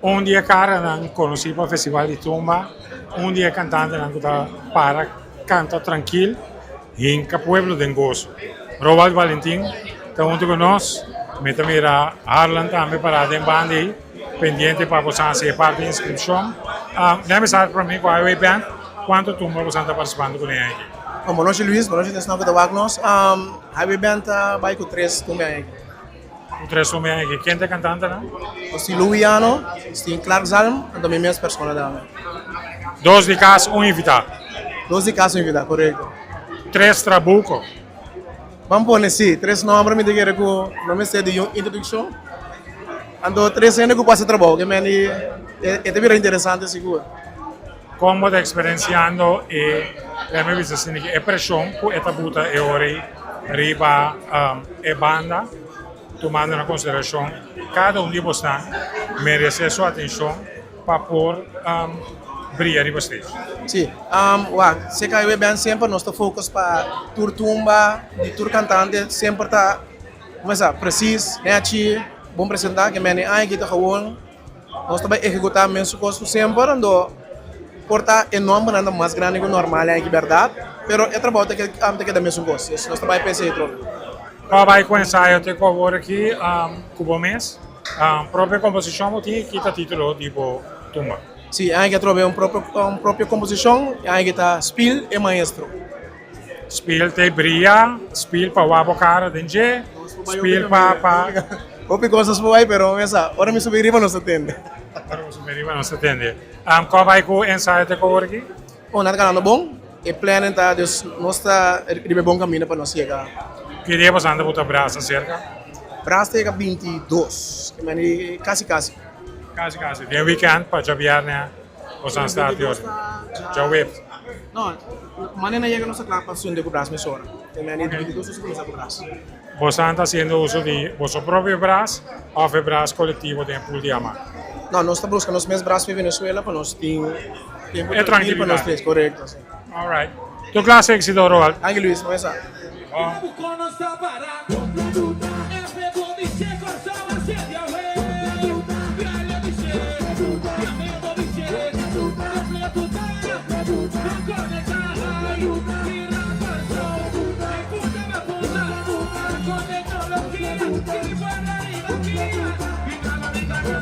Un di e karanan konosí pa Festival di Tumba, un di e kantantenan ku ta para kanta trankil, hinka pueblo den goso. Roald Valentin ta huntu ku nos, mi ta mira Harlan tambe pará den banda ei, pendiente pa boso hasi e parti di inskripshon. Lèt mi sa promé ku Highway Band, kuantu tumba boso ta partisipando kuné aki? Bon nochi Luis, bon nochi esnan ku ta wak nos. Highway Band ta bai ku tres tumba aki. Ku tres tumba aki, ken ta e kantantenan? Nos tin Louiano, nos tin Clark Zalm, anto mi mes persona tambe. Dos di kas, un invitá. Dos di kas, un invitá, korekto. Tres trabuko. Ban pone si, tres nomber mi ta kere ku no mester di un introdukshon. Anto tres hende ku por hasi trabou, ke men di e ta bira interesante sigur. Kon bo ta eksperensiando e, lèt mi bisa asina aki, e preshon ku e ta buta e ora ei riba e banda, tumando na konsiderashon kada un di bosnan meresé su atenshon pa por bria riba stage? Si, wak, CKW Band semper nos ta focus pa tur tumba di tur kantante semper ta, como esa, precies, nechi, bon presenta, ke mende aña aki ta gewoon nos ta bai ehecuta mesun cos cu semper, ando por ta e nombernan ta mas grandi cu normal aña aki berdad, pero e trabou ta keda mesun cos, nos ta bai pa esey trobe. Pa bai cu ensayo te cu awor aki cu bo mes propio composicion bo tin y kita titulo di bo tumba? Si, aña aki atrobe un propio composicion, aña aki ta Spiel e Maestro. Spiel te bria, spiel pa wak bo cara den dje, spiel pa pa. Hopi cos nos por bai pero mesa ora mi subi riba nos ta tende. Ora bo subi riba nos ta tende. Cua bai cu ensayo te cu awor aki? Oh nan ta ganando bon, e planning ta dus nos ta riba e bon camino pa nos yega. Ki dia boso anda buta brasa cerca? Brasa ta yega 22, ke meni casi casi. Casi casi, den weekend pa djabierne boso a start di ora? Djaweps? No, manera yega nos ta kla pa sunde ku bras mesora. Te meni 22 nos a kuminsá ku bras. Boso ta hasiendo uso di boso propio bras òf e bras kolektivo den e pool di ama? No, nos ta buska nos mes bras for Venezuela pa nos tin tempu trankil pa nos tres, korekto. Alright. Tur klas éksito, Roald. Danki Luis, nos mesa.